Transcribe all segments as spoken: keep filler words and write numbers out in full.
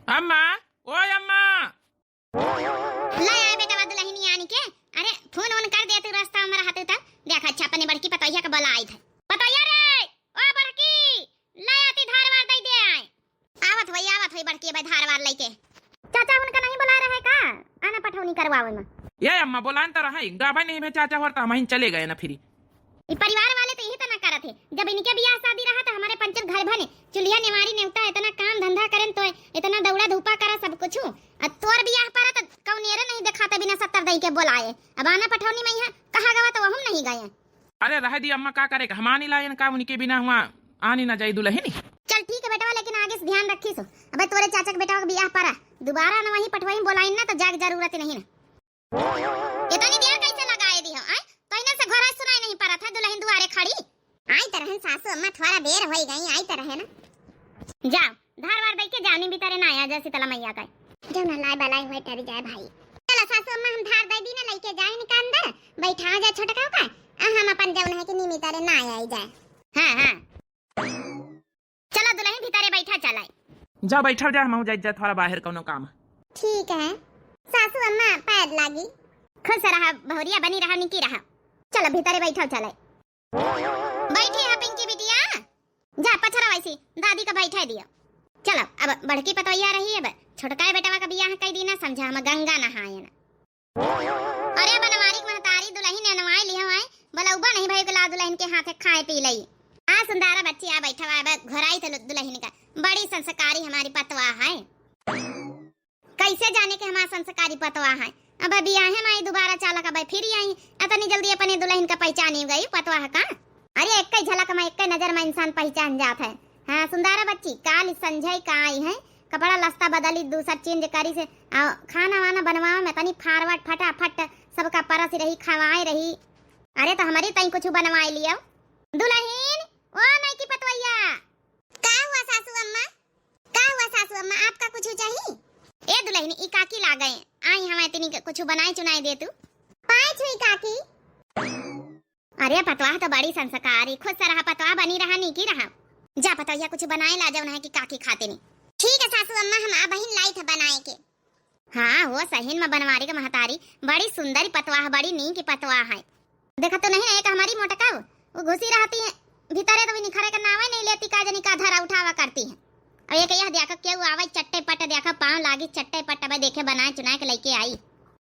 अम्मा, ओए अम्मा। ले आए बेटवा दुलहिनी आनी के। अरे, फोन वोन कर देतू रस्ता में रहतू तब। देख, अच्छा, अपने बड़की पतोहिया के बोलाइत है। पतोहिया रे, ओ बड़की, ले आती धार वार दे दे आए। आवत होई, आवत होई बड़की, अबे धार वार लेके। चाचा उनका नहीं बुलाए रहे का? आना पठौनी करवावे में। ए अम्मा, बोलान त रहे, गाबे नहीं भे चाचा होर त हमहिन चले गए ना फिरी। ई परिवार वाले तो यही तना करत है। जब इनके बियाह शादी रहा तो हमारे पंचर घर भने, चुलिया नेवारी नेवता, इतना काम धंधा करेन तो इतना दौड़ा धूपा करा सब कुछ। आ तोर बियाह पर तो कौन एरे नहीं देखाते बिना सत्तर दई के बोलाए। अब आना पठौनी में यहाँ कहा गवा तो वहम नहीं गए। अरे रह दी अम्मा, का करे, हम आनी लायन का, उनके बिना हुआ आनी ना जाई दुलहिनी। चल ठीक है बेटवा, लेकिन आगे से ध्यान रखी सो। अबे तोरे चाचा के बेटवा के बियाह परा, दोबारा ना वहीं पठवई बोलाइन ना तो जाग जरूरत नहीं ना। इतनी देर कैसे लगाए दी हो, आय? तो इन्हें से घोड़ा सुनाई नहीं पड़ा था, दुलहिन दुआरे खड़ी। आई तो रहन सासू अम्मा, थोड़ा देर होई गई, आई तो रहे ना। जा, धार वार दई के जानी भी तारे ना आया, जैसे तला मैया का। जौन लाए बलाई हुए टरी जाए भाई। चला सासू अम्मा, हम धार दई दी ना, लइके जाए निका अंदर, बैठा जाए छोटका का, आ हम अपन जौन है कि नीमी तारे ना आई जाए। हाँ, हाँ। चला दुलहिन भीतरे बैठा चलाई। जा बैठा जा, हम जाए जा थोड़ा बाहर कौनो काम। ठीक है सासू अम्मा, पैर लागी। खुश रहा बहुरिया, बनी रहा, निकी रहा। चला भीतरे बैठा चलाई। बैठी है पिंकी बिटिया, जा पछरा वैसी दादी का बैठा दिया। चलो अब बड़की पतोहिया रही, अब छोटका बेटवा का बियाह कई दीना, समझा हम गंगा नहाए ना। अरे बनवारी के महतारी दुलहिन अनवाई लिहो आए, बलौबा नहीं भाई के ला दुलहिन के हाथे खाए पी लई। आ सुंदरा बच्ची आ बैठा हुआ, अब घोराई तो दुलहिन का बड़ी संस्कारी हमारी पतवा है। कैसे जाने के हमार संस्कारी पतवा है? अब बियाहे माई दोबारा चालक अब फिर आई, अतनी जल्दी अपने दुलहिन का पहचानी गई पतवा है का? अरे एक ही झलक में, एक ही नजर में इंसान पहचान जात है। हाँ सुंदरा बच्ची, काल संझय का आई है, कपड़ा लस्ता बदली, दूसर चेंज करी से, आ खाना वाना बनवावे में तनी फारवर्ड फटाफट सबका परस रही, खवाए रही। अरे तो हमारी तई कुछ बनवाए लियो। दुलहिन, ओ माई की पतवैया। का हुआ सासू अम्मा? का हुआ सासू अम्मा, आपका कुछ चाहिए? ए दुलहिन, ई काकी ला गए, आई हमें तनी के कुछ बनाए चुनाए दे तू। पाए छुई काकी। अरे पतवाह तो बड़ी संस्कारी, खुश रहा पतवाह, बनी रहा, नीकी रहा। जा पतोहिया कुछ बनाए ला, जौन है कि काकी खाते नहीं। ठीक है सासू अम्मा, हम अबहिन लाई थे बनाए के। हाँ हो सहीन में बनवारी के महतारी, बड़ी सुंदर पतवाह, बड़ी नीक पतवाह है। देखा तो नहीं ना एक हमारी मोटका, वो घुसी रहती है भीतरे तो भी निखरे के नावे नहीं लेती, का जनी का धरा उठावा करती है। अब एक यह देखा केहू आवे चट्टे पट्टे, देखा पाँव लागी चट्टे पट्टे, अब देखे बनाए चुनाए के लेके आई।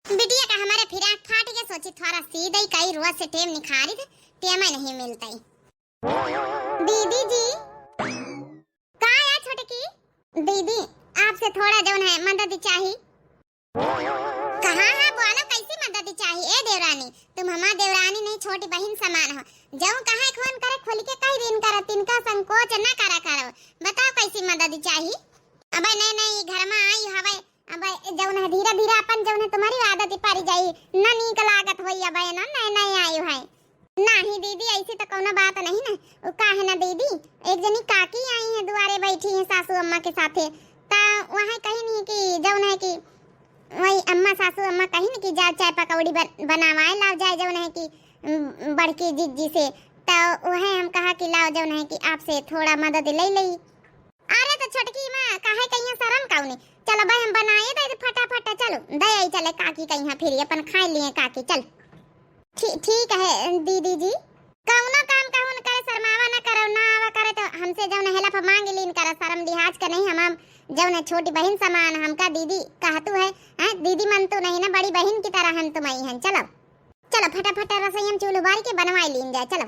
बिटिया का हमारे फिराक फाट के सोची थोड़ा सी दई कई रोज से टेम निखारी थे, टेम नहीं मिलता ही। दीदी जी। का या छोटकी? दीदी, आपसे थोड़ा जौन है मदद चाही। कहाँ है बोलो, कैसी मदद चाही? ए देवरानी, तुम हमार देवरानी नहीं, छोटी बहिन समान हो। जौन कहाँ फोन करे, खोल के कह दिन करो, तिनका संकोच न करा करो। बताओ कैसी मदद चाही? अबे नहीं, नहीं, घर में आई हवे, अब जौन है धीरे धीरे अपन जौन है तुम्हारी आदत पड़ जाई, ना नीक लागत होई, अब ना नए नए आयु है। नाही दीदी, ऐसी तो कौनो बात नहीं ना। उ का है ना दीदी, एक जनी काकी आई है दुआरे बैठी है सासू अम्मा के साथे, ता वह कही नहीं कि जौन है कि वही अम्मा, सासू अम्मा कही न कि जा चाय पकौड़ी बन, बनावाए लाओ जाए जौन है कि उम, बड़की जिज्जी से, तो वह हम कहा कि लाओ जौन है कि आपसे थोड़ा मदद ले लई। अरे तो छोटकी माँ, काहे कहिया शरम कौनी? चलो भाई, हम बनाए दे फटाफट, चलो दे आई चले काकी कहिया, फिर अपन खाए लिए काकी, चल। ठी-, ठीक है दीदी जी। कौनो काम कहून करे, शर्मावा ना करो, ना आवा करे तो हमसे जौन हेल्प मांग लीन करो, शर्म लिहाज का नहीं, हम, हम जौन छोटी बहन समान हमका दीदी कहतू है, हैं? दीदी मनतू नहीं ना, बड़ी बहन की तरह हम तुम आई हैं। चलो, चलो फटाफट रसोई हम चूल्ह बार के बनवाई लीन जाए, चलो।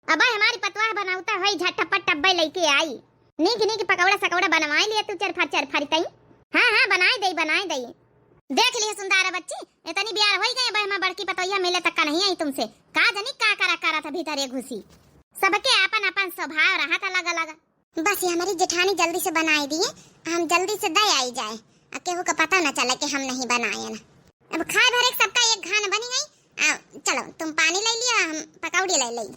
अब हमारी पतवाह बनावता होई झटपट अब्बे लेके आई। नीक नीक पकौड़ा सकौड़ा बनवाए लिए तू चरफर चरफर तई। हाँ, हाँ, बनाए दई, बनाए दई। देख लिए सुंदरा बच्ची, इतनी बियार होई गई, अब हमार बड़की पतोहिया मिले तक का नहीं आई तुमसे। का जनी का करा करा था भीतरे घुसी। सबके आपन आपन स्वभाव रहा था अलग अलग। बस ये हमारी जेठानी जल्दी से बनाए दिए, हम जल्दी से दे आई जाए, आ केहू का पता न चले कि हम नहीं बनाए ना। अब खाए भरे के सबका एक घान बनी गई। आ, चलो तुम पानी ले लियो, हम पकौड़ी ले ले,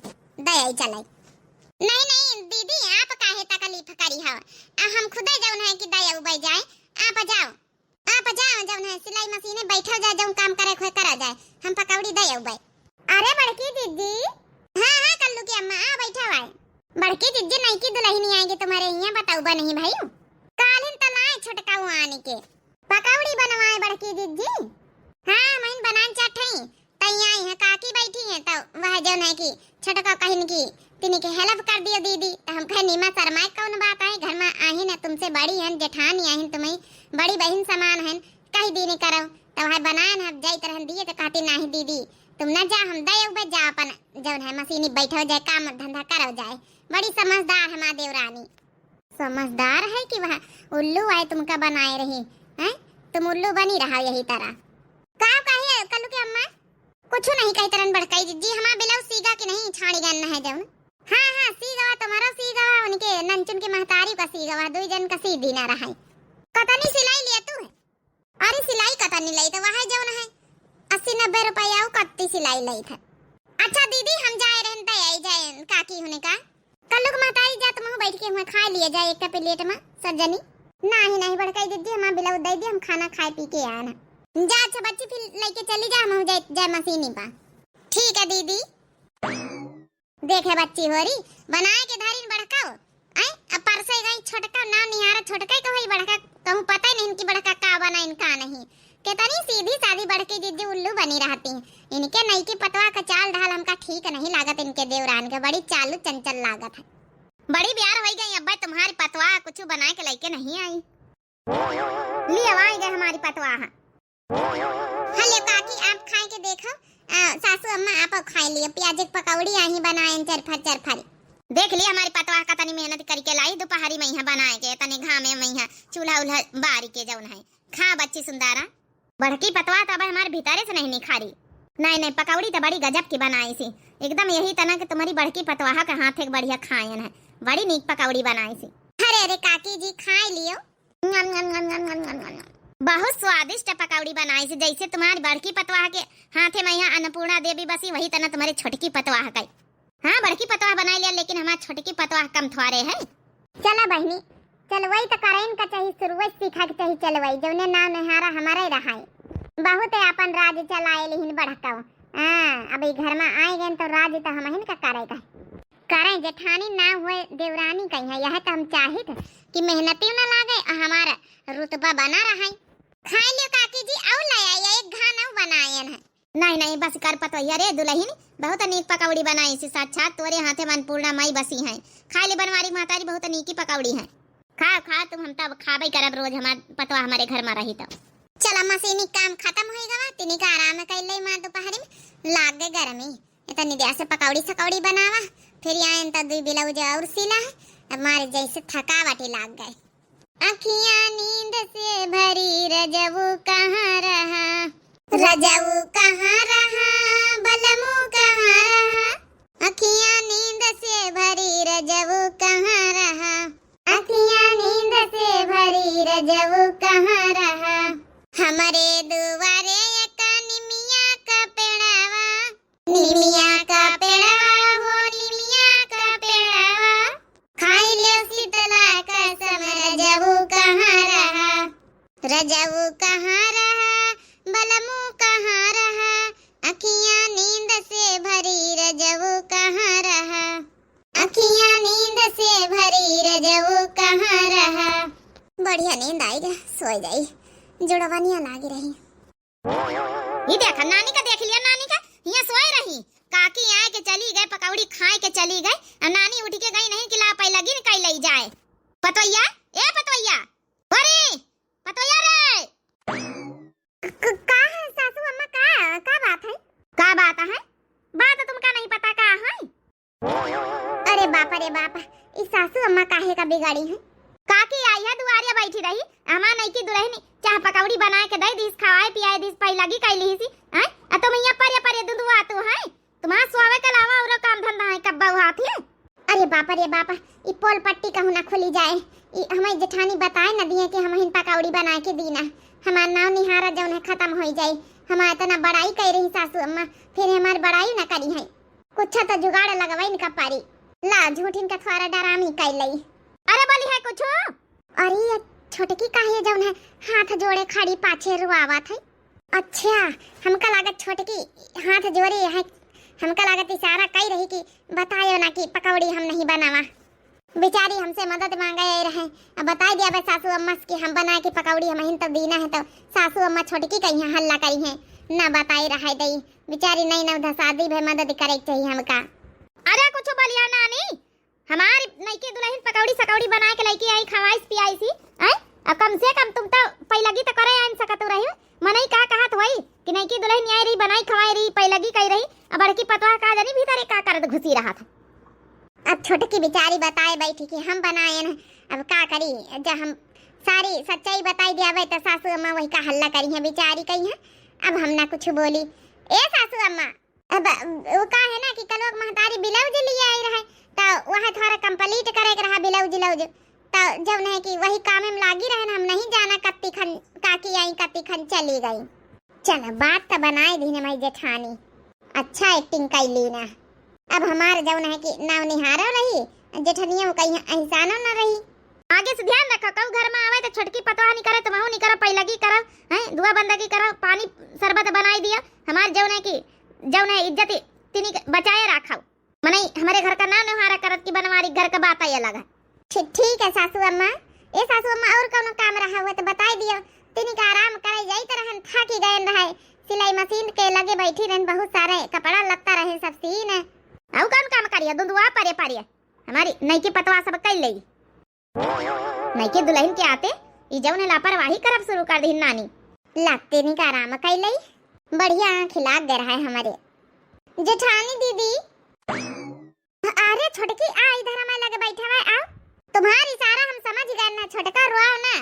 दे आई चले। नहीं नहीं दीदी, आप काहे तकलीफ करी हो, आ, हम खुदे जौन है कि दे उबे जाए, आप जाओ। आप जाओ, जौन है सिलाई मशीने बैठल जाए, जौन काम करे खोए करा जाए, हम पकौड़ी दे अउबे। अरे बड़की जिज्जी। हाँ, हाँ, कल्लू की अम्मा, आ बैठा हुआ है। बड़की जिज्जी, नई की दुल्हनी आएगी तुम्हारे यहाँ, बताउबा नहीं भाई। काल्हिन त लाए छोटका आन के। पकौड़ी बनवाए बड़की जिज्जी। हाँ, महीन बनान चाहत हई। तई आई है काकी बैठी है, त वह जौन है कि छोटका कहिन कि तिनी के help कर दियो दीदी। त हम कहे, "नीमा शर्माए कौन बात है, घर में आहिन है, तुमसे बड़ी हन, जेठानी आहिन, तुम्हें बड़ी बहिन समान हन, कही दीनी करो।" त वह बनाए न, हम जाइत रहन दिए, त कहती, "नाही दीदी, तुम न जा, हम दे उबे जा, अपन जौन है मशीनी बैठो जाए, काम धंधा करो जाए।" बड़ी समझदार हमार देवरानी। समझदार है कि वह उल्लू आए तुमका बनाए रही, हैं? तुम उल्लू बनी रहा यही तरह। का कहे कल्लू के अम्मा? कुछ नहीं कही तरन बड़काई जिज्जी, हमार ब्लाउज सीगा कि नहीं, छाड़ी गन है जौन। हाँ, हाँ, सीगवा तुम्हारा सीगवा, उनके नंचुन के महतारी का सीगवा, दुई जन का सी दीना रहा है। कतनी सिलाई लिया तू है? अरे सिलाई कतनी लई त वह जौन है अस्सी नब्बे रुपया, उ कत्ती सिलाई लई था। अच्छा दीदी, हम जाए रहन त आई जाए काकी होने का। कल्लू के महतारी जा, तुम बैठ के हुआ खा लिए जाए एक plate में सब जनी। नाही, नाही बड़काई दीदी, हमार ब्लाउज दे दी, हम खाना खाए पी के आना। जा अच्छा बच्ची, फिर लेके चली जा, हम जाए, जाए मशीनी पा। ठीक है दीदी। देखे बच्ची होरी, बनाए के धरिन बड़का, आय, अब परसे गई छोटका, ना निहारा छोटका के होई बड़का, कहूँ पता ही नहीं कि बड़का का बनाइन का नहीं। केतनी सीधी सादी बड़की जिज्जी उल्लू बनी रहती। इनके नईकी पतवा का चाल ढाल हमका ठीक नहीं लागत, इनके देवरान के बड़ी चालू चंचल लागत है। बड़ी ब्यार होई गई अब्बा तुम्हारी पतवा, कुछ बनाए के लेके नहीं आई। ले अब आई गए हमारी पतवा। हेलो काकी, आप खाए के देखो। आ, सासू अम्मा आप खाए लियो, प्याज के पकौड़ी आही बनाए चरफर चरफर। देख ली हमारी पतवा का तनी मेहनत करके लाई, दोपहरी में यहाँ बनाए के, तनी घामे में यहाँ चूल्हा उल्हा बारी के जौन है। खा बच्ची सुंदरा। बड़की पतवा तो अब हमारे भीतरे से नहीं निखारी। नहीं, नहीं, पकौड़ी तो बड़ी गजब की बनाई सी, एकदम यही तना कि तुम्हारी बड़की पतवाह के हाथ एक बढ़िया खायन है, बड़ी नीक पकौड़ी बनाई सी। अरे, अरे काकी जी, खाए लियो। बहुत स्वादिष्ट पकौड़ी बनाई सी, जैसे तुम्हारी बड़की पतवाह के हाथे में यहाँ अन्नपूर्णा देवी बसी, वही तना तुम्हारे छोटकी पतवाह का। हाँ, बड़की पतवाह बनाई लिया, लेकिन हमार छोटकी पतवाह कम थ्वारे है। चला बहिनी, चलवई त करइन का चाही, शुरुए से सीखा के चाही चलवई, जौने नाव नेहारा हमारे रहाई। बहुत अपन राज चलाए लिहिन बड़कव। हाँ, अब ई घर में आए गए तो राज तो हमहिन का करे का। करें जेठानी ना हुए देवरानी कहीं है, यह तो हम चाहित कि मेहनती न लागे और हमारा रुतबा बना रहाई। खाए लियो काकी जी, और ले आई एक घान और बनायन है। नहीं, नहीं, बस कर पतोहिया रे दुलहिन, बहुत नीक पकौड़ी बनाई सी, साक्षात तोरे हाथे में अन्नपूर्णा माई बसी हैं। खाए ले बनवारी महतारी, बहुत नीकी पकौड़ी हैं। खाओ, खाओ तुम, हम तब खाबे करब रोज हमार पतवा हमारे घर में रही तब। चला मशीनी काम खतम होई गवा, तिनी का आराम कइले माँ दोपहरी में, लाग गए गर्मी। इतनी देर से पकौड़ी सकौड़ी बनावा, फिर यहाँ इन त दुई ब्लाउज और सिला है, अब मारे जैसे थकावट ही लाग गए। अखियाँ नींद से भरी रजऊ कहाँ रहा, रजऊ कहाँ रहा, बलमू कहाँ रहा। अखियाँ नींद से भरी रजऊ कहाँ रहा, अखियाँ नींद से भरी रजऊ कहाँ रहा। हमरे दुआरे एक निमिया का पेड़वा, निमिया का पेड़वा हो निमिया का पेड़वा, खाई ले शीतला कसम रजऊ कहाँ रहा, रजऊ कहाँ रहा, बलमू कहाँ रहा, अखियाँ नींद से भरी रजऊ कहाँ रहा, अखियाँ नींद से भरी रजऊ कहाँ रहा। बढ़िया नींद आई रे, सोई जाई, जुड़वनिया लागी रही। ई देखा, नानी का देख लिया, नानी का हियाँ सोए रही। काकी आए के चली गए, पकौड़ी खाए के चली गए, आ नानी उठ के गई नहीं कि ला पै लगी न कई लई जाए। पतोइया, ए पतोइया, अरे पतोइया रे। क-, का है सासू अम्मा, का, का बात है? का बात है? बात तुमका नहीं पता का है? अरे बाप रे बाप, ई सासू अम्मा काहे का बिगाड़ी है? काकी आई है दुआरिया बैठी रही, हमार नईकी दुलहिन चाह पकौड़ी बनाए के दे दीस, खवाए पियाए दीस, पै लगी कैली सी, हैं? आ तुम यहाँ परे परे दुदुआ तू है, तुम्हार सोवे के अलावा और काम धंधा है कब्बा हाथ है? अरे बाप रे बाप, ई पोल पट्टी कहूँ ना खुली जाए, ई हमारी जेठानी बताए न दिए कि हमहिन पकौड़ी बनाए के दीना, हमार नाव निहारा जौन है खत्म होई जाए, हमार इतना बड़ाई कह रही सासू अम्मा, फिर हमार बड़ाई ना करी है। कुछ तो जुगाड़ लगवाइन का पारी। ला, झूठिन का थ्वारा डरामी कइलई। अरे बोली है कुछ? अरे ये छोटकी काहे जौन है हाथ जोड़े खड़ी पाछे रुआवत है? अच्छा, हमका लागत छोटकी हाथ जोड़े है, हमका लागत इशारा कई रही कि बतायो ना कि पकौड़ी हम नहीं बनावा। बेचारी हमसे मदद मांगे आई रहे, अब बताई दिया बे सासू अम्मा से कि हम बनाए के पकौड़ी हमहिन तो दीना है, तो सासू अम्मा छोटकी कहिया हल्ला करिहैं, ना बताई रहे दई। बेचारी नई नवधा शादी भे, मदद करे के चाहिए हमका। अरे कुछ बोलिया नानी, हमारी नईकी दुलहिन पकौड़ी सकौड़ी बनाए के लइके आई, खवाइस पियाइसी, हैं? अब कम से कम तुम तो पैलगी तो करे आन सकत रही। मनई का कहत होई कि नईकी दुलहिन आई रही, बनाई खवाई रही, पैलगी कई रही, अब बड़की पतोह का जानी भीतरे का करत घुसी रहत है। अब छोटकी बेचारी बताए बैठी कि हम बनाए न, अब का करी, जब हम सारी सच्चाई बताई दियावे तो सासू अम्मा वही का हल्ला करिहैं, बेचारी कहिहैं, अब हम ना कुछ बोली। ए सासू अम्मा, अब वो का है ना कि कल वो महतारी ब्लाउज लिए आई रहे, तो वह थोड़ा complete करे के रहा ब्लाउज व्लाउज, तो जौन है कि वही काम में लागी रहे ना, हम नहीं जाना कत्ती खन काकी आई, कत्ती खन चली गई। चल, बात तो बनाए दीन हमारी जेठानी, अच्छा acting कैली ना। अब हमार जौन है कि नाव निहारो रही, जेठनिया वो कहीं एहसानो न रही। आगे से ध्यान रखो, कहू घर में आवे तो छोटकी पतोह नहीं करे, तुमहू नहीं करो, पैलगी करो, हैं, दुआ बंदगी करो, पानी शरबत बनाई दिया, हमार जौन है कि जौन है इज्जत तिनी के बचाए रखो। मनई हमरे घर का नाव निहारा करत कि बनवारी घर का बात ही अलग है। ठीक, ठीक है सासू अम्मा। ए सासू अम्मा, और कौनो काम रहा हुआ तो बताई दियो। तिनी का आराम करे जाइत रहन, थाकी गयन रहे। सिलाई मशीन के लगे बैठी रहन, बहुत सारे कपड़ा लत्ता रहे सब सीन। और कौन काम करिए, दुआ परे परे। हमारी नईकी पतोह सब कई लई। नईकी दुलहिन के आते ई जौन है लापरवाही करब शुरू कर दीन नानी। लगते नहीं का आराम कई लई, बढ़िया आँख लाग गए रहा है हमारे जेठानी दीदी। अरे छोटकी, आ इधर हमारे लगे बैठा हुआ है, आओ। तुम्हार इशारा हम समझ गए ना छोटका, रोआओ ना।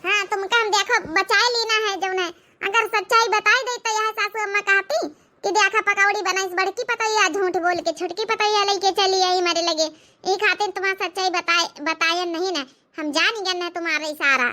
हाँ, तुमका हम देखो बचाए लेना है जौन है। अगर सच्चाई बताई दे तो यह सासू अम्मा कहती कि देखा पकौड़ी बनाइस बड़की पतोहिया, झूठ बोल के छोटकी पतोहिया लेके चली आई हमारे लगे। ई खातिर तुम्हार सच्चाई बताए, बतायन नहीं ना, हम जान गए ना तुम्हारा इशारा।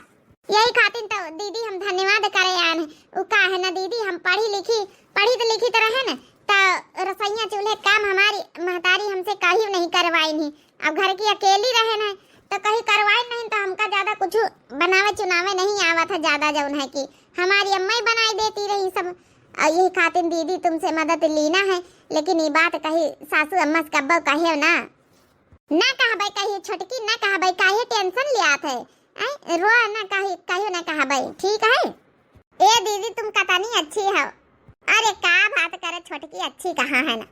यही खातिर तो दीदी हम धन्यवाद करे आन। उ का है ना दीदी, हम पढ़ी लिखी, पढ़ी तो लिखी तो रहे न, तो रसोइया चूल्हे काम हमारी महतारी हमसे कहीं नहीं करवाई नहीं। अब घर की अकेली रहे न, तो कहीं करवाई नहीं, तो हमका ज्यादा कुछ बनावे चुनावे नहीं आवत है ज्यादा, जौन है कि हमारी अम्मा ही बनाई देती रही सब। और यही खातिर दीदी तुमसे मदद लीना है, लेकिन ये बात कही सासू अम्मा से कब्बो कहियो ना। ना कहबै कहियो छोटकी, ना कहबै, काहे tension लियात है? आय, रो ना कही, कहियो ना कहबै, ठीक है? ए दीदी, तुम कतनी अच्छी हो। अरे का बात करे छोटकी, अच्छी कहाँ है ना?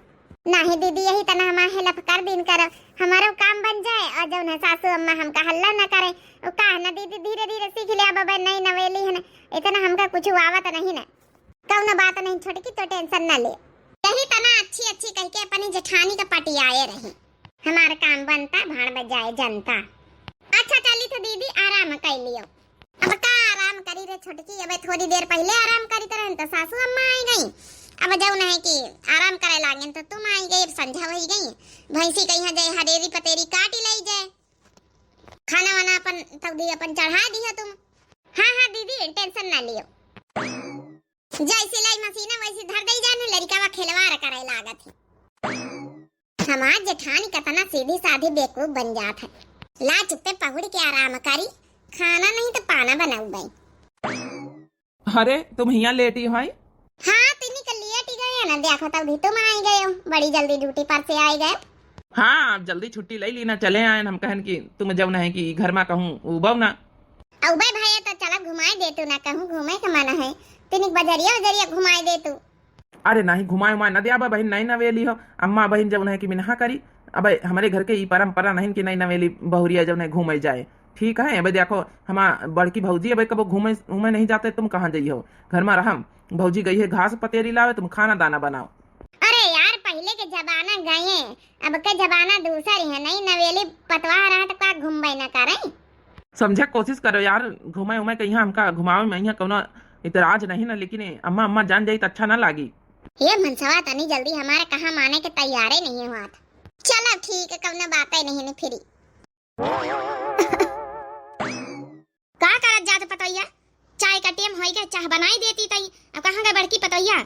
नहीं दीदी, यही तना हमार help कर दीन करो, हमारो काम बन जाए और जौन है सासू अम्मा हमका हल्ला ना करे। वो का है ना दीदी, धीरे धीरे सीख ले, अब नई नवेली है ना, इतना हमका कुछ आवत नहीं ना। कौनो बात नहीं छोटकी, तो tension ना ले। यही तना अच्छी अच्छी कह के अपनी जेठानी का पटियाए रही। हमार काम बनता, भाड़ बजाए जनता। अच्छा चली तो दीदी, आराम कर लियो। अब का आराम करी रे छोटकी, अबे थोड़ी देर पहले आराम करी तो रहन तो सासू अम्मा आई गई। अब जौन है कि आराम करे लागेन तो तुम आई गई, अब संझा होई गई। भैंसी कहीं जाए हरेरी पतेरी काटी लाई जाए। खाना वाना अपन तौदी अपन चढ़ा दिया तुम। हाँ हाँ दीदी, tension ना लियो। जैसे लाई मशीन वैसे धर दई जाने, लड़िकावा खिलवाड़ करे लागत है। हमार जेठानी कतना सीधी साधी बेवकूफ बन जात है। ला चुप्पे पहुड़ के आराम करी, खाना नहीं तो पाना बनाऊ गई। अरे तुम हियाँ लेटी हो? हाँ, तिनी के लेटी गए ना, देखो तो भी तुम आई गए हो, बड़ी जल्दी ड्यूटी पर से आई गए। हाँ, जल्दी छुट्टी ले ली ना, चले आए। हम कहन कि तुम जब नहीं कि घर में कहूँ उबो ना। अउबे भैया तो चला घुमाई दे तू ना, कहूँ घूमे के मन है, तिनिक बजरिया उजरिया घुमाई दे तू। अरे नहीं, घुमाए उमाए न दिया बहिन, नई नवेली हो। अम्मा बहिन जब उन्हें कि मिनहा करी, अब हमारे घर के ई परंपरा नहीं कि नई नवेली बहुरिया जब उन्हें घूमे जाए। ठीक है, अब देखो हमार बड़की भौजी अब कबो घूमे उमे नहीं जाते, तुम कहाँ जाइए हो, घर में रहम। भौजी गई है घास पतेरी लावे, तुम खाना दाना बनाओ। अरे यार, पहिले के जमाना गए, अब के जमाना दूसर है। नई नवेली पतवाह रहा तो का घूमबे न करे? समझे के कोशिश करो यार, घूमे उमे के यहाँ हमका घुमावे में यहाँ कौनो इतराज नहीं ना, लेकिन अम्मा, अम्मा जान जाई तो अच्छा ना लागी। ये मनसवा तनी जल्दी हमारे कहाँ माने के तैयारे नहीं हुआ था। चलो ठीक है, कौनो बात ही नहीं, नहीं फिरी। का करत जात पतोहिया? चाय का टेम होई गए, चाह बनाई देती तई। अब कहाँ गए बड़की पतोहिया?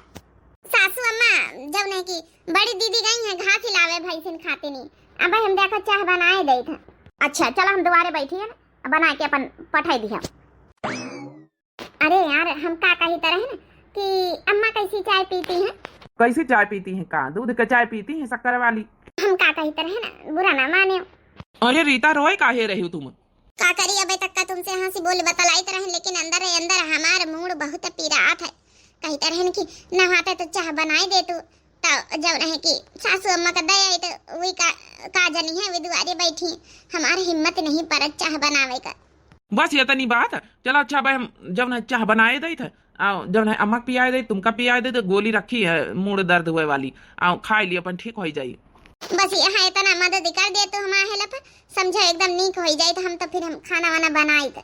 सासू अम्मा, जब नहीं कि बड़ी दीदी गई हैं घास हिलावे भैंसिन खातिनी, अब हम देखो चाह बनाए देत हैं। अच्छा, चलो हम दुआरे बैठी हैं, अब बना के अपन पठाई दिया। अरे यार, हम का कही तरह ना कि अम्मा कैसी चाय पीती हैं? कैसी चाय पीती हैं का? दूध के चाय पीती हैं, शक्कर वाली? हम का कही तरह ना, बुरा ना माने। अरे रीता, रोए काहे रही हो तुम? का करी, अबे तक का तुमसे हँसी बोल बतलाइत रहन, लेकिन अंदर ही अंदर हमार मूड़ बहुत पिरात है। कहित रहन कि नहाते तो चाह बनाए दे तू, तो जब रहे कि सासू अम्मा का दया आई तो वही का, का जनी है, वे दुआरे बैठी, हमार हिम्मत नहीं परत चाह बनावे का। बस ये तनी बात। चलो अच्छा भाई, हम जब ना चाह बनाए दे थे, आ, जब ना अम्मा के पियाए दे, तुमका पियाए दे, तो गोली रखी है मूड़ दर्द हुए वाली, आ, खाए ली अपन, ठीक हो जाई। बस यहाँ इतना मदद कर दे तो हम हेल्प समझो एकदम नीक हो जाए, तो हम तो फिर हम खाना वाना बनाए दे।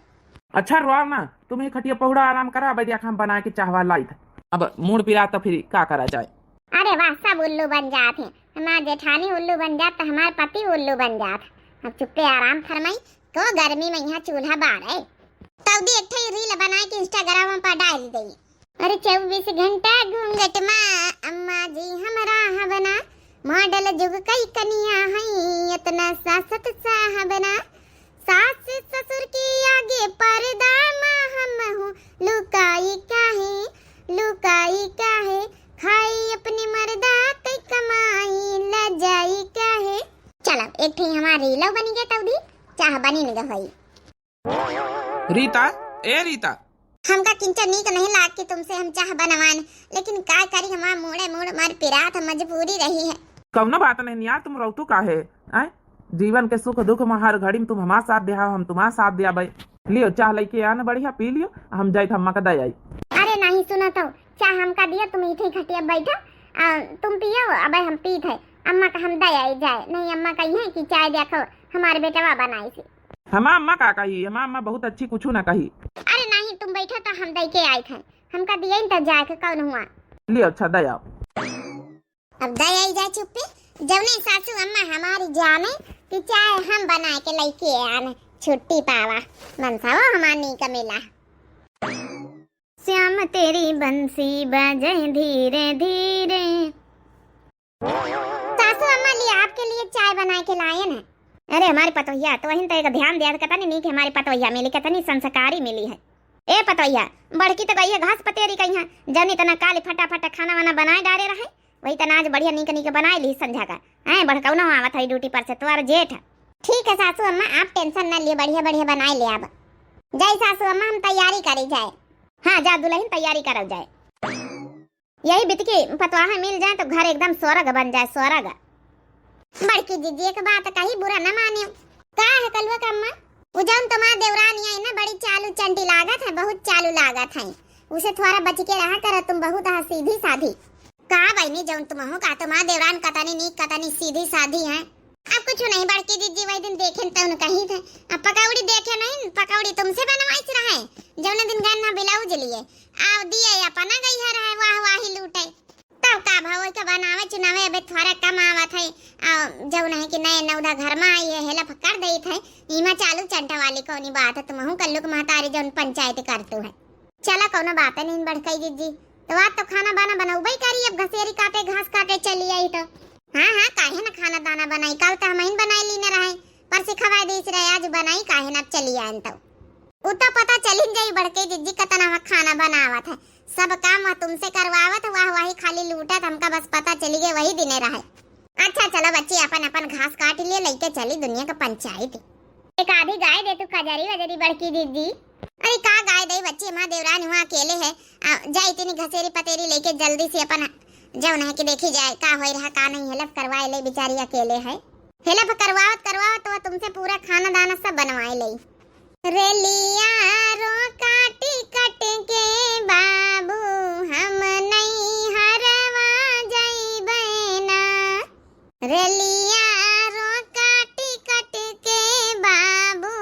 अच्छा रोआव ना, तुम ही खटिया पहुड़ा आराम करा, बैठ हम बना के चाहवा लाई थे। अब मूड़ पिरा तो फिर का करा जाए। अरे वाह, सब उल्लू बन जात हैं। हमार जेठानी उल्लू बन जात तो हमार पति उल्लू बन जात। अब चुप्पे आराम फरमाई, को गर्मी में यहाँ चूल्हा बारे। तौदी एक ठे रील बना के Instagram पर डाल दे। अरे चौबीस घंटा घूंघट मा अम्मा जी हम रहब ना, मॉडल जुग कई कनिया हई, इतना सासत साहब ना। सास ससुर के आगे पर्दा मा हम हूँ, लुकाई काहे, लुकाई काहे, खाई अपने मर्दा कई कमाई, लजाई काहे। चलो, एक ठे हमार रीलो बनी गए तौदी, चाह बनी न गई। रीता, ए रीता। हमका किंचा नीक नहीं लाग कि तुमसे हम चाह बनवान, लेकिन का करी, हमार मूड़े मूड़ मार पिरात है, मजबूरी रही है। कौनो बात नहीं यार, तुम रोतू काहे? आय? जीवन के सुख दुख में हर घड़ी में तुम हमार साथ देहा, हम तुम्हार साथ देबे। लियो चाह लेके आन, बढ़िया पी लियो, हम जाइत अम्मा का दे आई। अरे नहीं, सुनो तो, चाह हमका दियो, तुम इठे खटिया बैठो, आ, तुम पियो, अबे हम पीत है, अम्मा का हम दे आई जाए, नहीं अम्मा कही है कि चाय देखो हमारे बेटवा बनाई से। हमार अम्मा का कही, हमार अम्मा बहुत अच्छी, कुछ ना कही। अरे नहीं, तुम बैठो तो हम दे के आए थे, हमका दिए तो जाए के कौन हुआ। लियो अच्छा दे आओ। अब दे आई जाए चुप्पे, जौने सासू अम्मा हमारी जाने कि चाय हम बना के लेके आन, छुट्टी पावा, मनसावा हमार नीक मिला। श्याम तेरी बंसी बजे धीरे धीरे। सासू अम्मा लिए आपके लिए चाय बना के लाए हैं। अरे हमारी पतोहिया, तो वहीं तो एक ध्यान दिया, कितनी नीक हमारी पतोहिया मिली, कितनी संस्कारी मिली है। ए पतोहिया, बड़की तो गई है घास पतेरी कहीं है, जौनी तना काली फटाफट खाना वाना बनाए डारे रहे, वही तना आज बढ़िया नीक नीक बनाए ली संझा का। हैं, बड़कौनो आवत है ड्यूटी पर से, तोर जेठ। ठीक है सासू अम्मा, आप tension न लियो, बढ़िया बढ़िया बनाए ले आब। जाई सासू अम्मा, हम तैयारी करी जाए। हाँ जा दुल्हन, तैयारी करल जाए। यही बितकी पतवाह मिल जाए तो घर एकदम स्वर्ग बन जाए, स्वर्ग। बड़की दीदी एक बात कही, बुरा न मानियो। का है कलुआ का अम्मा? उ जौन तुम्हार देवरानी है ना, बड़ी चालू चंटी लागत है, बहुत चालू लागत है। उसे थोड़ा बच के रहा करो, तुम बहुत है सीधी साधी। का बहनी, जौन तुम हो का, तुम्हार देवरान कतनी नीक, कतनी सीधी साधी है। अब कुछ नहीं बड़की दीदी, वही दिन देखे तो उन कही थे, अब पकौड़ी देखे नहीं, पकौड़ी तुमसे बनवाइस रहे, जौने दिन गन्ना ब्लाउज लिए, आओ दिए अपना गई है रहे, वाह वाही लूटे। तब का भाव के बनावे चुनावे अबे थोड़ा कम आवत है, आ जौन है कि नए नौदा घर में आई है, हेल्प कर देत है, इमा चालू चंटा वाली कौनी बात है, तुमहू कल्लू के महतारी जौन पंचायत करतू है। चला कौनो बात नहीं बड़कई दीदी, तो आज तो खाना बाना बनौबे करी, अब घसेरी काटे घास काटे चली आई तो। हाँ हाँ, काहे न खाना दाना बनाई, कल तो हम ही बनाई लीने रहे, पर से खवाए दीस रहे, आज बनाई काहे न, अब चली आयन तो। उ तो पता चलिन जाई बड़कई दीदी कतना वहाँ खाना बनावत है, सब काम वह तुमसे करवावत, वाह वाही खाली लूटत, हमका बस पता चली गए वही दिने रहे। अच्छा चलो बच्ची, अपन अपन घास काट लिए, लेके चली दुनिया का पंचायत। एक आधी गाय दे तू कजरी वजरी बड़की दीदी। अरे का गाय दे बच्ची, माँ देवरान हुआ अकेले है, आ, जा इतनी घसेरी पतेरी लेके जल्दी से अपन जौन है कि देखी जाए का होई रहा का नहीं, हेल्प करवाए ले बेचारी अकेले है। हेल्प करवावत करवावत तो तुमसे पूरा खाना दाना सब बनवाए ले। रेलिया रो काटी कट के बाबू हम नहीं हरवा जइबे ना। रेलिया रो काटी कट के बाबू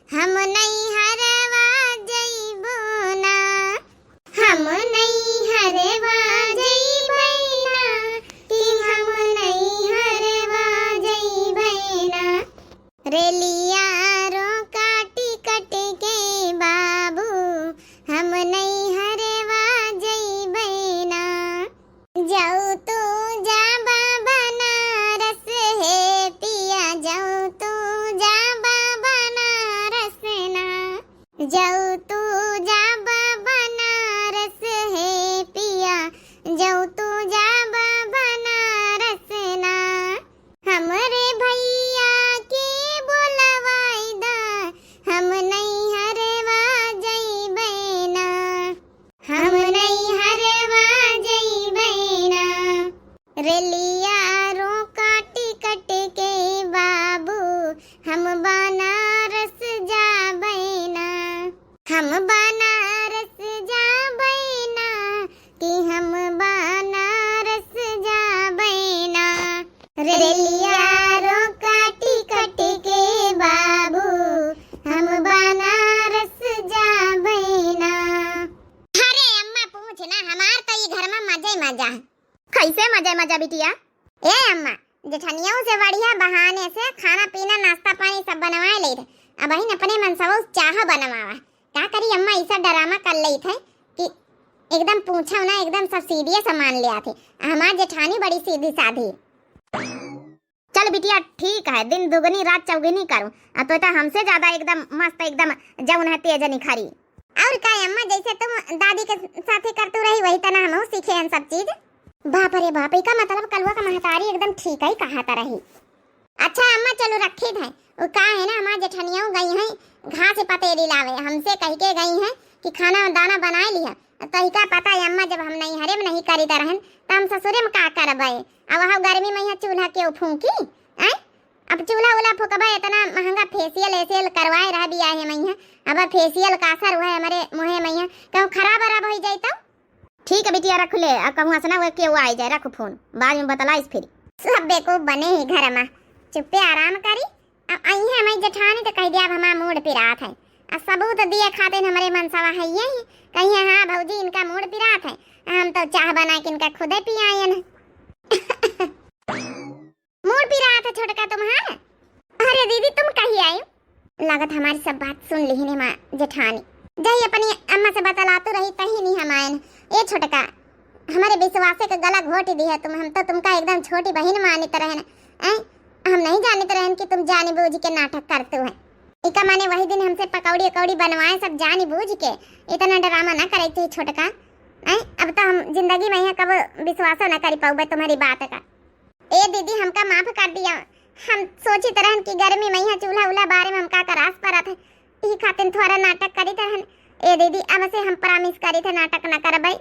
हम नहीं हरवा जइबो ना। हम नहीं हरवा जइबे ना, कि हम नहीं हरवा जइबे ना। रेलिया रो काटी कट के बाबू मजा है। कैसे मजे मजा बिटिया? ए अम्मा, जेठनियों से बढ़िया बहाने से खाना पीना, नाश्ता पानी सब बनवाए लेत है। अबहिन अपने मनसवा चाह बनवावा। का करी अम्मा, ऐसा ड्रामा कर लेत है कि एकदम पूछो ना, एकदम सब सीरियस मान लिया थे। हमार जेठानी बड़ी सीधी साधी। चल बिटिया, ठीक है, दिन दुगनी रात चौगुनी करूँ। आ तो, तो हमसे ज्यादा एकदम मस्त, एकदम जौन है तेज निखरी। और का अम्मा, जैसे तुम दादी के साथे करतू रही, वही तना हमहू सीखे हैं सब चीज। बाप रे बाप, इका मतलब कलुआ का महतारी एकदम ठीक ही कहा रही। अच्छा अम्मा, चलो रखी थे। वो का है ना, हमार जेठनियाओ गई हैं घास पतेरी लावे, हमसे कह के गई हैं कि खाना दाना बनाए लिया। तो इका पता है अम्मा, जब हम नैहरे में नहीं करी रहन, तो हम ससुरे में का करबे? अब वह गर्मी में यहाँ चूल्हा के फूंकी, हैं? अब चूल्हा उल्हा फूकबे, इतना महंगा फेशियल एशियल करवाए रह बियाहे में यहाँ, अब फेशियल का असर हुआ है हमारे मुँहे में यहाँ, कहूँ खराब अराब हो जाए तो? ठीक है बिटिया, रख ले, अब कहूँ हंसना हुआ केहू आ जाए, रख फोन, बाद में बतलाइस फिर। सब बेवकूफ बने ही घर में, चुप्पे आराम करी। अब आई है हमारी जेठानी तो कह दिया, अब हमारा मूड पिरात है। अब सबूत दिए खातिर हमारे मनसवा है यही, कहिए हाँ भौजी इनका मूड पिरात है, हम तो चाह बना के इनका खुदे पियायन। मूड पिरात है छोटका तुम्हार? अरे दीदी तुम कही आई? लागत हमारी सब बात सुन लिहिन माँ जेठानी। जही अपनी अम्मा से बतलातू रही तही नहीं हम आयन। ए छोटका, हमारे विश्वासे के गला घोट दिया तुम, हम तो तुमका एकदम छोटी बहिन मानित रहन। ऐ, हम नहीं जानित रहन कि तुम जानी बूझ के नाटक करतू है। इका माने वही दिन हमसे पकौड़ी अकौड़ी बनवाए सब जानी बूझ के, इतना ड्रामा ना करे चाहिए छोटका। ऐ, अब तो हम जिंदगी में यहाँ कब विश्वासो ना करी पाऊबे तुम्हारी बात का। ए दीदी, हमका माफ कर दिया। हम सोचित रहन कि गर्मी में यहाँ चूल्हा उल्हा बारे में हमका करास परत है, ई खातिर थोड़ा नाटक करित रहन। ए दीदी, अब से हम प्रॉमिस करित है नाटक न करबै।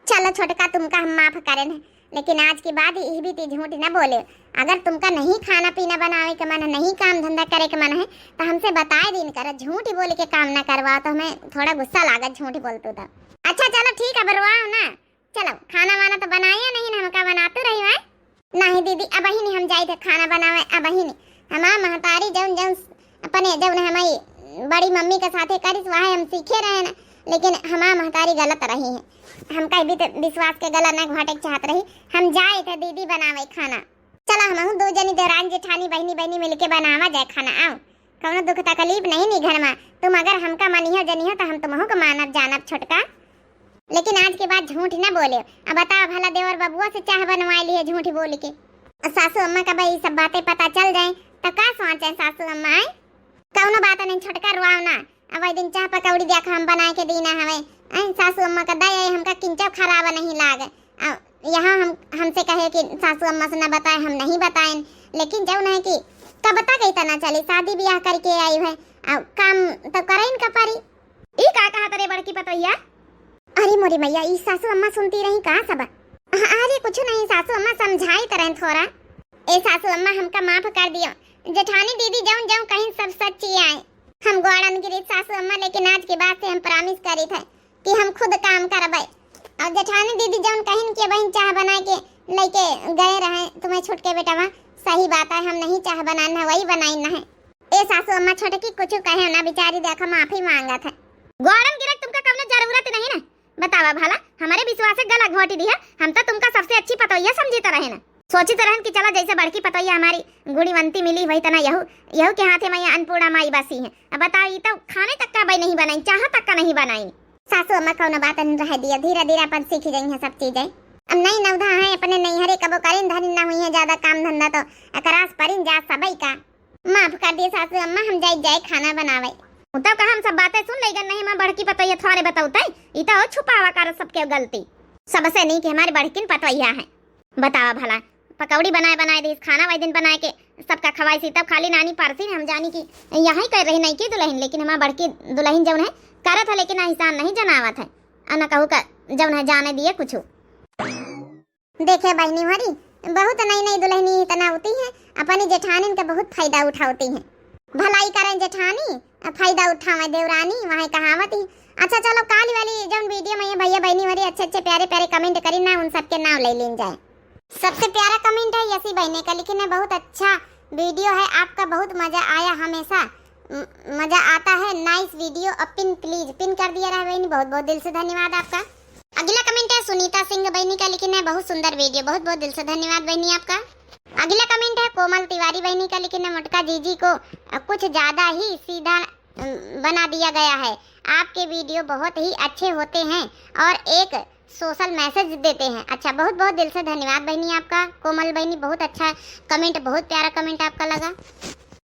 चलो छोटका, तुमका हम माफ करेन है, लेकिन आज के बाद ई भी ती झूठ न बोले। अगर तुमका नहीं खाना पीना बनावे के मन है, नहीं काम धंधा करे के मन है, तो हमसे बताए दिन कर, झूठ बोल के काम न करवाओ, तो हमें थोड़ा गुस्सा लागत झूठ बोलतू तो। अच्छा चलो ठीक है, अब रोआओ ना। चलो, खाना वाना तो बनाया नहीं ना, हमका बनाते रही है। नहीं दीदी, अबहिनी हम जाइत है खाना बनावे, अबहिनी। हमार महतारी जौन, जौन अपने, जौन हमारी बड़ी मम्मी के साथे करिस, वह हम सीखे रहे ना, लेकिन हमार महतारी गलत रही है। हमका भी तो विश्वास के गला न घोटे के चाहत रही। हम जाइत है दीदी बनावे खाना। चला, हमहू दो जनी देवरान जेठानी बहिनी बहिनी मिलके बनावा जाए खाना। आओ, कौनो दुख तकलीफ नहीं नी घर में। तुम अगर हमका मनिहो जनिहो तो हम तुमहू को मानब जानब छोटका, लेकिन आज के बाद झूठ न बोले। अब बताओ भला, देवर बबुआ से चाह बनवाए लिए झूठ बोल के। सासू अम्मा का भाई सब बातें पता चल जाए तो का सोचे सासू अम्मा? आए, कौनो बात नहीं छोटका, रुआओ ना। अब वही दिन चाह पकौड़ी देखा हम बनाए के दीना हवे। ऐ सासू अम्मा का दया है, हमका किंचो खराब नहीं लागे। अब यहाँ हम, हमसे कहे कि सासू अम्मा से ना बताए, हम नहीं बताएन। लेकिन जौन है कि कब तक इतना चली, शादी ब्याह करके आई है, अब काम तो करेन का परी। ई का कहा तरे बड़की पतोहिया? अरे मोरी मैया, ई सासू अम्मा सुनती रही का सब? अरे कुछ नहीं सासू अम्मा, समझाई तरह थोड़ा। ए सासू अम्मा, हमका माफ कर दियो। जेठानी दीदी जौन जौन कहीं सब सच्ची आए। हम गोड़न गिरी सासू अम्मा, लेकिन आज के बाद से हम प्रॉमिस करी थे कि हम खुद काम करबे। और जेठानी दीदी जौन कहिन के बहिन चाह बना के लेके गए रहे तुम्हें छुटके बेटवा, सही बात है, हम नहीं चाह बनाना है, वही बनाइन है। ए सासू अम्मा, छोटकी कुछ कहे ना, बेचारी देखा माफी मांगत है। गोड़न गिरक तुमका कौनो जरूरत नहीं ना। बतावा भला, हमारे विश्वास से गला घोटी दी है। हम तो तुमका सबसे अच्छी पतोहिया समझित रहे ना, सोचित रहन कि चला जैसे बड़की पतोहिया हमारी गुणवंती मिली, वही तना यहू, यहू के हाथे में ये अन्नपूर्णा माई बसी है। अब बताओ, ई तो खाने तक का भाई नहीं बनाई, चाह तक का नहीं बनाई। सासू अम्मा कौनो बात नहीं रह दिया, धीरे धीरे अपन सीख जाई है सब चीजें। अब नई नवधा है, अपने नैहरे कबो करिन धरिन ना हुई है ज्यादा काम धंधा, तो एकरास परिन जा सबई का। माफ कर दिए सासू अम्मा, हम जाए जाए खाना बनावे। उ तब का हम सब बातें सुन लेगन नहीं, मैं बड़की पतोहिया थोड़े बतौते, ई तो छुपावा कर सबके गलती। सबसे नहीं कि हमारी बड़किन पतोहिया है। बतावा भला, पकौड़ी बनाए बनाए दीस, खाना वही दिन बनाए के सबका खवाई सी, तब खाली नानी परसी हम जानी कि यही कर रही नहीं की दुल्हन, लेकिन हमार बड़की दुल्हन जौन है करत है, लेकिन एहसान नहीं जनावत है। अन कहू का जौन है जाने दिए कुछ। देखे बहिनी होरी, बहुत नई नई दुल्हनी इतना होती है, अपनी जेठानिन का बहुत फायदा उठावती है। भलाई करें जेठानी, फायदा उठावे देवरानी, वहाँ कहावत ही। अच्छा चलो, काल वाली जौन वीडियो में ये भैया बहिनी होरी अच्छे अच्छे प्यारे प्यारे कमेंट करी ना, उन सबके नाम ले लीन जाए। सबसे प्यारा कमेंट है यसी बहने का, लिखी ने बहुत अच्छा वीडियो है आपका, बहुत मजा आया हमेशा। म-, मजा आता है, नाइस वीडियो। अब पिन प्लीज, पिन कर दिया रहा बहनी, बहुत बहुत दिल से धन्यवाद आपका। अगला कमेंट है सुनीता सिंह बहनी का, लिखिन है बहुत सुंदर वीडियो, बहुत बहुत दिल से धन्यवाद बहनी आपका। अगला कमेंट है कोमल तिवारी बहनी का, लिखिन है मोटका जीजी को अ, कुछ ज्यादा ही सीधा अम, बना दिया गया है। आपके वीडियो बहुत ही अच्छे होते हैं और एक सोशल मैसेज देते हैं। अच्छा, बहुत बहुत दिल से धन्यवाद बहनी आपका। कोमल बहनी, बहुत अच्छा कमेंट, बहुत प्यारा कमेंट आपका लगा।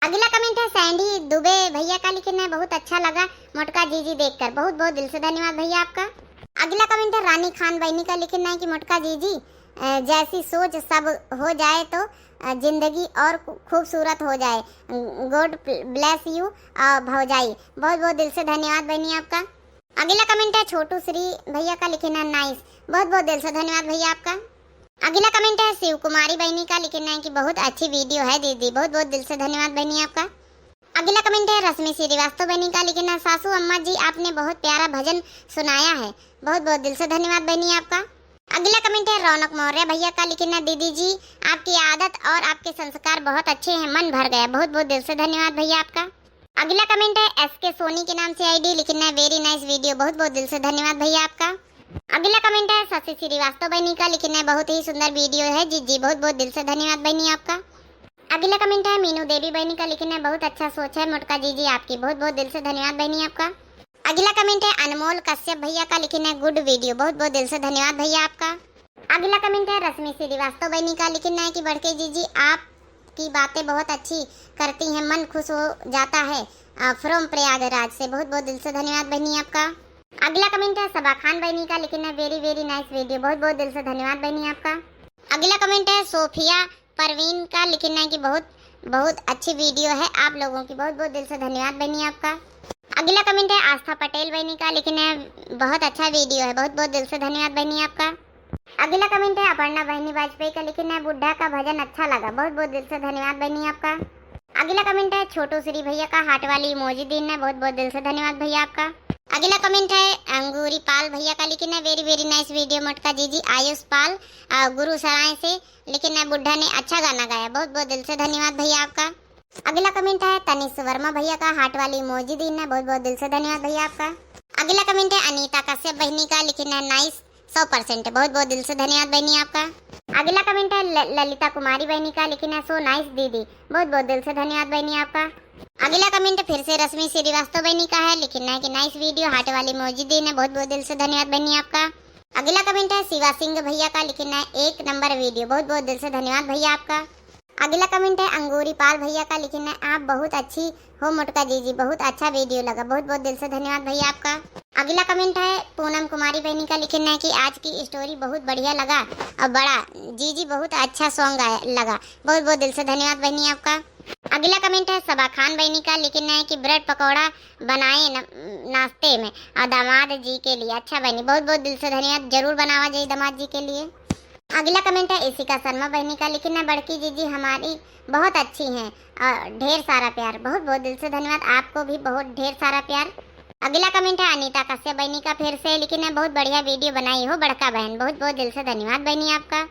अगला कमेंट है सैंडी दुबे भैया का, लिखिन है बहुत अच्छा लगा मोटका जीजी देखकर। बहुत बहुत दिल से धन्यवाद भैया आपका। अगला कमेंट है रानी खान बहनी का, लिखिन है कि मोटका जीजी अ, जैसी सोच सब हो जाए तो अ, जिंदगी और खू- खूबसूरत हो जाए। God bless you अ, भौजाई। बहुत बहुत दिल से धन्यवाद बहनी आपका। अगला कमेंट है छोटू श्री भैया का, लिखिन है नाइस। बहुत बहुत दिल से धन्यवाद भैया आपका। अगला कमेंट है शिव कुमारी बहनी का, लिखिन है कि बहुत अच्छी वीडियो है दीदी। बहुत बहुत दिल से धन्यवाद बहनी आपका। अगला कमेंट है रश्मि श्रीवास्तव बहनी का, लिखिन है सासू अम्मा जी आपने बहुत प्यारा भजन सुनाया है। बहुत बहुत दिल से धन्यवाद बहनी आपका। अगला कमेंट है रौनक मौर्य भैया का, लिखिन है दीदी जी आपकी आदत और आपके संस्कार बहुत अच्छे हैं, मन भर गया। बहुत बहुत दिल से धन्यवाद भैया आपका। अगला कमेंट है एस के सोनी के नाम से आईडी, लिखिन है वेरी नाइस वीडियो। बहुत बहुत दिल से धन्यवाद भैया आपका। अगला कमेंट है शशि श्रीवास्तव बहनी का, लिखिन है बहुत ही सुंदर वीडियो है जीजी। बहुत बहुत दिल से धन्यवाद बहनी आपका। अगला कमेंट है मीनू देवी बहनी का, लिखिन है बहुत अच्छा सोच है मोटका जीजी आपकी। बहुत बहुत दिल से धन्यवाद बहनी आपका। अगला कमेंट है अनमोल कश्यप भैया का, लिखिन है गुड वीडियो। बहुत बहुत दिल से धन्यवाद भैया आपका। अगला कमेंट है रश्मि श्रीवास्तव बहनी का, लिखिन है कि बड़के जीजी आपकी बातें बहुत अच्छी करती हैं, मन खुश हो जाता है। फ्रॉम प्रयागराज से। बहुत बहुत दिल से धन्यवाद बहनी आपका। अगला कमेंट है सबा खान बहनी का, लिखिन है वेरी वेरी नाइस वीडियो। बहुत बहुत दिल से धन्यवाद बहनी आपका। अगला कमेंट है सोफिया परवीन का, लिखिन है कि बहुत बहुत अच्छी वीडियो है आप लोगों की। बहुत बहुत दिल से धन्यवाद बहनी आपका। अगला कमेंट है आस्था पटेल बहनी का, लिखिन है बहुत अच्छा वीडियो है। बहुत बहुत दिल से धन्यवाद बहनी आपका। अगला कमेंट है अपर्णा बहनी वाजपेयी का, लिखिन है बुढ़ा का भजन अच्छा लगा। बहुत बहुत दिल से धन्यवाद बहनी आपका। अगला कमेंट है छोटू श्री भैया का, हार्ट वाली इमोजी दीन है। बहुत बहुत दिल से धन्यवाद भैया आपका। अगला कमेंट है अंगूरी पाल भैया का, लिखिन है वेरी वेरी नाइस वीडियो मोटका जीजी। आयुष पाल अ, गुरु सराय से, लिखिन है बुढ़ा ने अच्छा गाना गाया। बहुत बहुत दिल से धन्यवाद भैया आपका। अगला कमेंट है तनिष वर्मा भैया का, हार्ट वाली इमोजी दीन है। बहुत बहुत दिल से धन्यवाद भैया आपका। अगला कमेंट है अनीता कश्यप बहनी का, लिखिन है नाइस सौ परसेंट। बहुत बहुत दिल से धन्यवाद बहनी आपका। अगला कमेंट है ल- ललिता कुमारी बहनी का, लिखिन है सो नाइस दीदी। बहुत बहुत दिल से धन्यवाद बहनी आपका। अगला कमेंट फिर से रश्मि श्रीवास्तव बहनी का है, लिखिन है कि नाइस वीडियो, हार्ट वाली इमोजी दीन है। बहुत बहुत दिल से धन्यवाद बहनी आपका। अगला कमेंट है शिवा सिंह भैया का, लिखिन है एक नंबर वीडियो। बहुत बहुत दिल से धन्यवाद भैया आपका। अगला कमेंट है अंगूरी पाल भैया का, लिखिन है आप बहुत अच्छी हो मोटका जीजी, बहुत अच्छा वीडियो लगा। बहुत बहुत दिल से धन्यवाद भैया आपका। अगला कमेंट है पूनम कुमारी बहनी का, लिखिन है कि आज की स्टोरी बहुत बढ़िया लगा और बड़ा जीजी बहुत अच्छा सॉन्ग लगा। बहुत बहुत दिल से धन्यवाद बहनी आपका। अगला कमेंट है सबा खान बहनी का, लिखिन है कि ब्रेड पकौड़ा बनाए न, नाश्ते में और दामाद जी के लिए। अच्छा बहनी, बहुत बहुत दिल से धन्यवाद, जरूर बनावा जाई दामाद जी के लिए। अगला कमेंट है इशिका शर्मा बहनी का, लिखिन है बड़की जीजी हमारी बहुत अच्छी हैं और ढेर सारा प्यार। बहुत बहुत दिल से धन्यवाद, आपको भी बहुत ढेर सारा प्यार। अगला कमेंट है अनीता कश्यप बहनी का फिर से, लिखिन है बहुत बढ़िया वीडियो बनाई हो बड़का बहन। बहुत बहुत दिल से धन्यवाद बहनी आपका।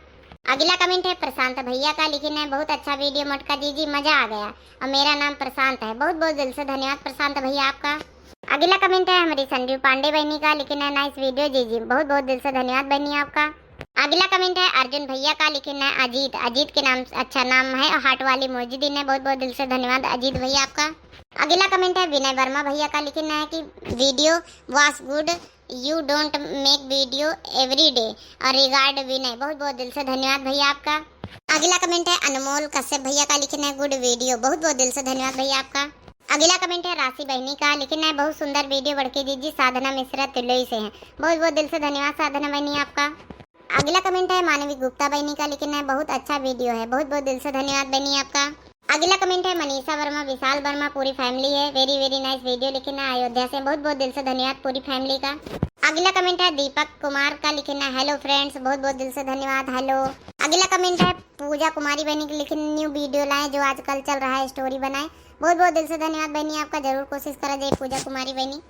अगला कमेंट है प्रशांत भैया का, लिखिन है बहुत अच्छा वीडियो मोटका जीजी, मजा आ गया और मेरा नाम प्रशांत है। बहुत बहुत दिल से धन्यवाद प्रशांत भैया आपका। अगला कमेंट है हमारी संजू पांडे बहनी का, लिखिन है नाइस वीडियो जीजी। बहुत बहुत दिल से धन्यवाद बहनी आपका। अगला कमेंट है अर्जुन भैया का, लिखिन है अजीत, अजीत के नाम अच्छा नाम है और हार्ट वाली इमोजी दीन है। बहुत बहुत दिल से धन्यवाद अजीत भैया आपका। अगला कमेंट है विनय वर्मा भैया का, लिखिन है कि वीडियो वाज गुड, you don't make video every day और रिगार्ड विनय। बहुत बहुत दिल से धन्यवाद भैया आपका। अगला कमेंट है अनमोल कश्यप भैया का, लिखिन है गुड वीडियो। बहुत बहुत दिल से धन्यवाद भैया आपका। अगला कमेंट है राशि बहनी का, लिखिन है बहुत सुंदर वीडियो बड़के जीजी, साधना मिश्रा तिलोई से हैं। बहुत बहुत दिल से धन्यवाद साधना बहनी आपका। अगला कमेंट है मानवी गुप्ता बहनी का, लिखिन है बहुत अच्छा वीडियो है। बहुत बहुत दिल से धन्यवाद बहनी आपका। अगला कमेंट है मनीषा वर्मा, विशाल वर्मा, पूरी फैमिली है, वेरी वेरी नाइस वीडियो, लिखिन है अयोध्या से। बहुत बहुत दिल से धन्यवाद पूरी फैमिली का। अगला कमेंट है दीपक कुमार का, लिखिन है हेलो फ्रेंड्स। बहुत बहुत दिल से धन्यवाद, हेलो। अगला कमेंट है पूजा कुमारी बहनी की, लिखिन न्यू वीडियो लाएं जो आजकल चल रहा है, स्टोरी बनाएं। बहुत बहुत दिल से धन्यवाद बहनी आपका, जरूर कोशिश करा जाए पूजा कुमारी बहनी।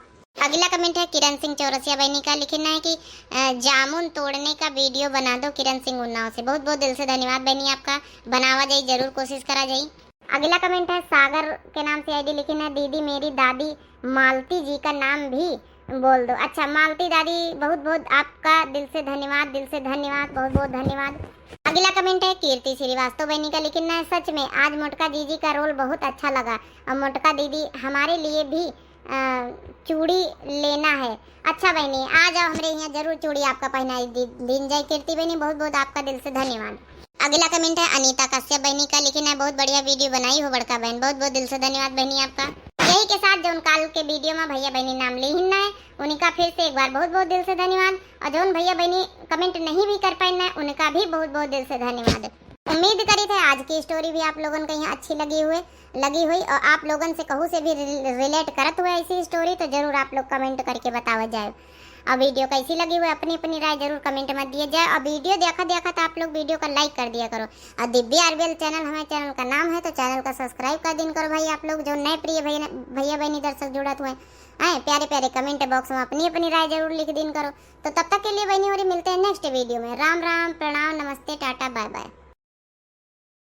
अगला कमेंट है किरण सिंह चौरसिया बहनी का, लिखिन है कि अ, जामुन तोड़ने का वीडियो बना दो किरण सिंह उन्नाव से। बहुत बहुत दिल से धन्यवाद बहनी आपका, बनावा जाई, जरूर कोशिश करा जाई। अगला कमेंट है सागर के नाम से आईडी, लिखिन है दीदी मेरी दादी मालती जी का नाम भी बोल दो। अच्छा मालती दादी, बहुत बहुत आपका दिल से धन्यवाद, दिल से धन्यवाद, बहुत बहुत धन्यवाद। अगला comment है कीर्ति श्रीवास्तव बहनी का, लिखिन है, सच में आज मोटका जीजी का role बहुत अच्छा लगा और मोटका दीदी हमारे लिए भी अ, चूड़ी लेना है। अच्छा बहनी, आ जाओ हमरे यहाँ, जरूर चूड़ी आपका पहनाई दी-, दीन जाए। कीर्ति बहनी, बहुत बहुत आपका दिल से धन्यवाद। अगला comment है अनीता कश्यप बहनी का, लिखिन है, बहुत बढ़िया video बनाई हो बड़का बहन, बहुत बहुत दिल से धन्यवाद बहनी आपका। यही के साथ जौन काल के video में भैया बहनी नाम लिहिन है, उनका फिर से एक बार बहुत बहुत दिल से धन्यवाद। और जौन भैया बहनी comment नहीं भी कर पाइन है, उनका भी बहुत बहुत दिल से धन्यवाद। उम्मीद करी थे आज की story भी आप लोगन के यहाँ अच्छी लगी हुए, लगी हुई और आप लोगन से कहूँ से भी रिल-, relate करत हुए ऐसी story, तो जरूर आप लोग comment करके बतावा जाए। और video कैसी लगी हुई, अपनी अपनी राय जरूर comment में दिए जाए। और video देखा देखा तो आप लोग video का like कर दिया करो। और दिव्या आरबीएल channel हमारे channel का नाम है, तो channel का subscribe कर दिन करो भाई। आप लोग जो नए प्रिय भैया, भैया बहनी दर्शक जुड़त हुए हैं, प्यारे प्यारे comment box में अपनी अपनी राय जरूर लिख दिन करो। तो तब तक के लिए बहनी होरी, मिलते हैं next video में। राम राम, प्रणाम, नमस्ते, टाटा, bye bye।